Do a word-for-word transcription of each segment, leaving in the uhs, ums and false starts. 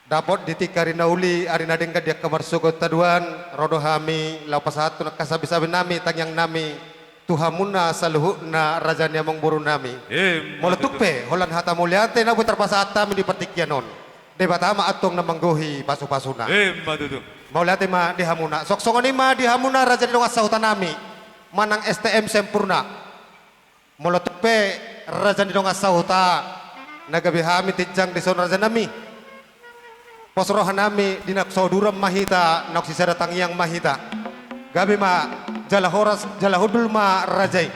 Dapot di tingki ari na uli, ari na denggan di angka marsogot taduan, ro do hami laho pasahat tu angka sabisabi nami, tangiang nami, tu hamuna saluhutna raja ni amang boru nami. Emma tutu. Molo tung pe holan hata mauliate na boi tarpasahat hami di partingkian on, Debata ma antong na manggohi pasupasuna. Emma tutu. Mauliate ma di hamuna. Suang songon i ma di hamuna raja ni dongan sahuta nami, manang S T M Sempurna. Molo tung pe raja ni dongan sahuta na gabe hami tinjang dison raja nami, pos roha nami di naung saoduran ma hita, naung sisada tangiang ma hita. Gabe ma jala horas, jala hundul ma raja i.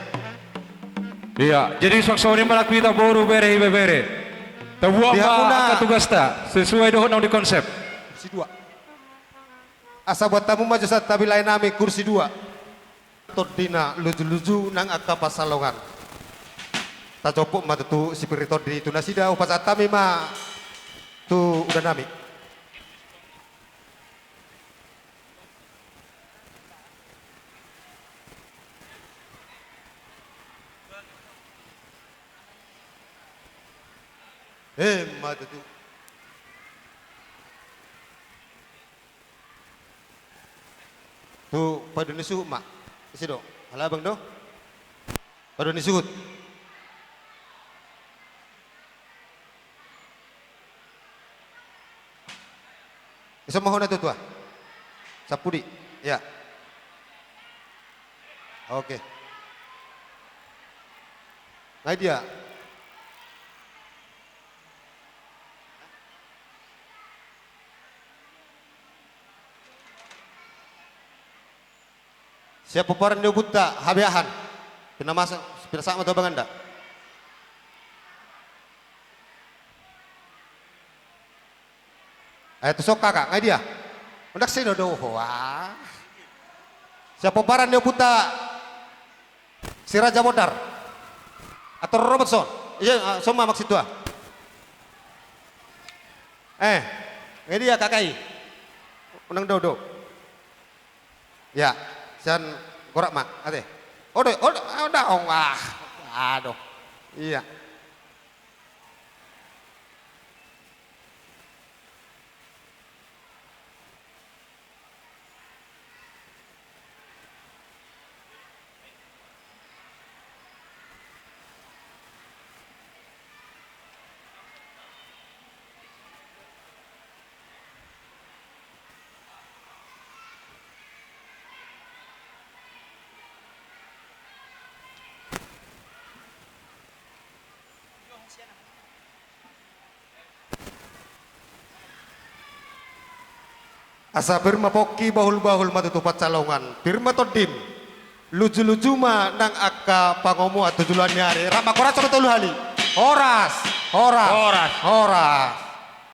Ia, jadi suang songon i ma laku hita boru, bere, ibebere. Tabuat ma angka tugasta sesuai dohot naung di konsep. Kursi dua. Asa buat hamu ma jo santabi lae nami kursi dua. Tondina lujuluju nang angka pansalongan. Tajomput ma tutu sipir ni tondi tu nasida, hupasahat hami ma tu uda nami. Emma tutu. Tu paduan ni suhut ma. Ise do? Halabang do? Paduan ni suhut. Ise ma ho na tutua? Sampudi. Ia. Oke. Ngai dia. Sian pomparan ni ompunta Habeahan. Pinamasak, pinasahat ma tu abanganda. Ai tuson kakak, ngai dia. Undak sino do hoa. Sian pomparan ni ompunta Si Raja Bondar. Ator robot son. Ia, ah, son ma maksud tua. Eh, ngai dia kakak i. Unang do do. Ia, sian gorak ma, ate. Odo, odo, odo, ong, ah. Aduh. Ia. Asa pir ma pongki, bahul-bahul ma tutu pansalongan, pir ma tondim, luju-luju ma nang angka pangomoan tu joloan ni ari. Rap ma horas songon tolu hali. Horas, horas, horas, horas.